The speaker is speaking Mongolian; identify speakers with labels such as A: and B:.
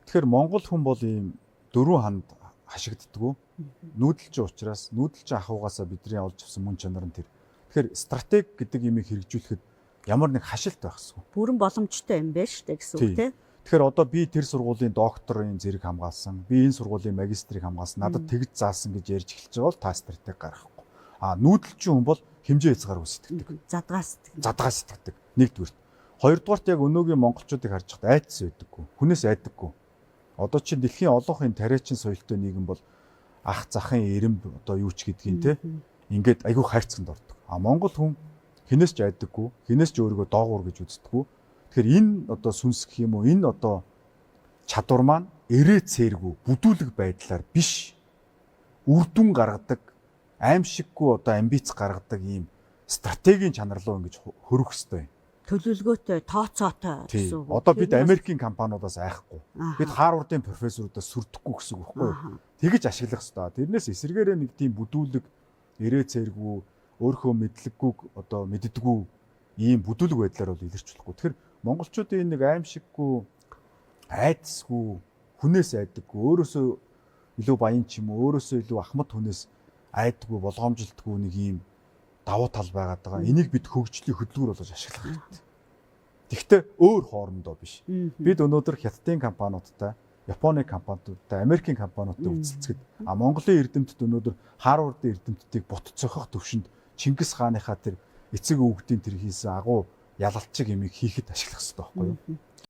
A: Тэгэхээр Монгол хүн бол ийм дөрвөн ханд хашигддаггүй. Нүүдэлчин учраас нүүдэлчин ахуйгаасаа бидний олж авсан мөн чанар нь тэр. Тэгэхээр стратеги гэдэг имийг хэрэгжүүлэхэд ямар нэг хашилт байх ёсгүй.
B: Бүрэн боломжтой юм байна шүү дээ гэсэн үг тий.
A: Тэгэхээр одоо би тэр сургуулийн докторын зэрэг хамгаалсан, би энэ сургуулийн магистрийг хамгаалсан, надад тэгж заасан гэж ярьж эхэлж байгаа бол та стратеги гаргахгүй. А нүүдэлчин хүн бол хэмжээ хязгааргүй сэтгэдэг.
B: Задгаа сэтгэдэг.
A: Задгаа сэтгэдэг. Нэгдүгürt. Хоёрдугаарт яг өнөөгийн монголчуудыг харж байхад айдас байдаггүй. Хүнээс айдаггүй. Одоо чинь дэлхийн олонхын тариачин соёлтой нийгэм бол ах захын эрэмб одоо юу ч гэдгийг те ингээд айгүй хайрцагт ордог. А монгол хүн хинээс ч айдаггүй, хинээс ч өөрийгөө доогуур гэж үздэггүй. Тэгэхээр энэ одоо сүнс гэх юм уу, энэ одоо чадвар маань эрээ цээргүй бүдүүлэг байдлаар биш үр дүн гаргадаг, аимшиггүй одоо амбиц гаргадаг ийм стратегийн чанар руу ингэж хөрөх ёстой юм.
B: Төлөвлөгөөтэй, тооцоотой гэсэн үг.
A: Одоо бид Америкийн компаниудаас айхгүй. Бид Харвардын профессорудаас сүрдэхгүй гэсэн үг байхгүй юу? Тэгэж ашиглах ёстой. Тэрнээс эсрэгээрээ нэг тийм бүдүүлэг, эрээ цээргүй, өөрхөө мэдлэггүй одоо мэддэггүй ийм бүдүүлэг байдлаар бол илэрч болохгүй. Тэгэхээр монголчуудын энэ нэг аимшиггүй, айдасгүй, хүнээс айдаггүй, өөрөөсөө илүү баян ч юм уу, өөрөөсөө илүү ахмад хүнээс айдаггүй, болгоомжилтгүй нэг ийм давуу тал байгаад байгаа. Энийг бид хөгжлийн хөдөлгүүр болгож ашиглах хэрэгтэй. Тэгвэл өөр хоорондоо биш. Бид өнөөдөр Хятадын компаниудтай, Японы компаниудтай, Америкийн компаниудтай үүсэлцэхэд а Монголын эрдэмтэд өнөөдөр Харвардын эрдэмтдийг бут цохих төвшөнд Чингис хааныхаа тэр эцэг өвгдийн тэр хийсэн агуу ялалтчиг имийг хийхэд ашиглах хэрэгтэй байхгүй юу?